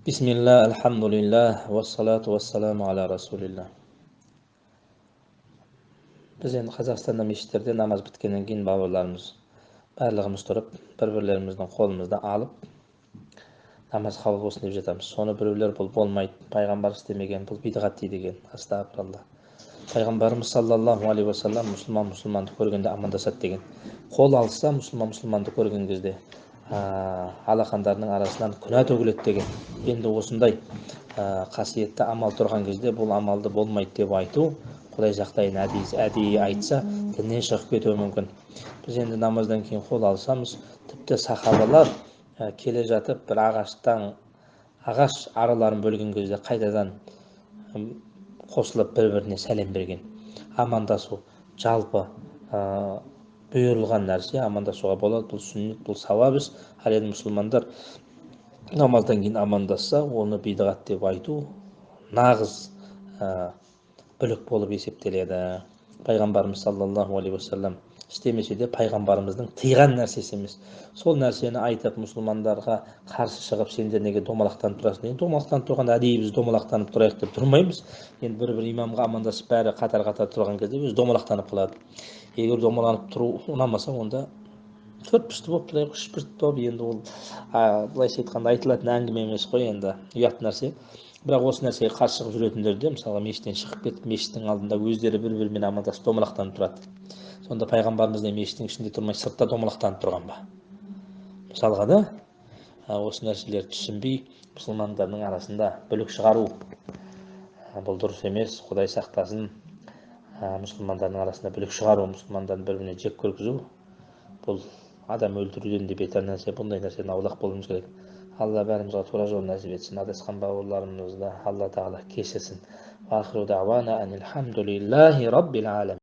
Бисмилля, альхамдулилля, уассалату уассаламу аля расулилля. Біз енді Қазақстанда мешіттерде намаз біткеннен кейін бауырларымыз барлығымыз тұрып, бір-бірлеріміздің қолымызды алып, намаз қабыл болсын деп жатамыз. Соны біреулер бұл болмайды, пайғамбар істемеген, бұл бидғат дейді екен. Астағфиралла. Пайғамбарымыз саллаллаху алейхи уассалам мұсылман мұсылманды көргенде амандасады деген. Қол алса, мұсылман мұсылманды көрген кезде алақандарының арасынан күнә төгіледі деген. Енді осындай қасиетті амал тұрған кезде бұл амалды болмайды деп айту, Құдай сақтайын, әдейі айтса, діннен шығып кетуі мүмкін. Біз енді намаздан кейін қол алсамыз, тіпті сахабалар келе жатып бір ағаш араларын бөлген кезде қайтадан қосылып бір-біріне сәлем берген. Амандасу жалпы бұйырылған нәрсе, амандасуға болады, бұл сүннет, бұл сауап іс. Ал енді мұсылмандар намаздан кейін амандасса, оны бидғат деп айту нағыз бүлік болып есептеледі. Пайғамбарымыз саллаллаху алейхи уассалам істемесе де пайғамбарымыздың тыйған нәрсесі емес. Сол нәрсені айтып мұсылмандарға қарсы шығып, сендер неге домалақтанып тұрасың? Енді домалақтанып тұрғанда әдейі біз домалақтанып тұрайық деп тұрмаймыз. Енді бір-бір имамға амандасып бәрі қатар-қатар тұрған кезде өзі домалақтанып қалады. Егер домаланып тұру ұнамаса, онда төрт бұрышты болып тұрайық, үш бұрышты болып, енді ол, былайша айтқанда айтылатын әңгіме емес қой, енді ұят нәрсе. Бірақ осы нәрсеге қарсы шығып жүретіндер де, мысалға, мешіттен шығып кетіп, мешіттің алдында өздері бір-бірімен амандасып домалақтанып тұрады. Сонда пайғамбарымыз не мешіттің ішінде тұрмай сыртта домалақтанып тұрған ба? Мысалға да, осы нәрселерді түсінбей, мұсылмандардың арасында бүлік шығару, бұл дұрыс емес. Құдай сақтасын, мұсылмандардың арасында бүлік шығару, мұсылмандардың бір-біріне жек көргізу, бұл адам өлтіруден де бетер нәрсе. Бұндай нәрседен аулақ болуымыз керек. Алла бәрімізге тура жол нәсіп етсін. Адасқан бауырларымызды Алла Тағала кешірсін. Уа ахиру дауана анилхамдулиллахи раббил аламин.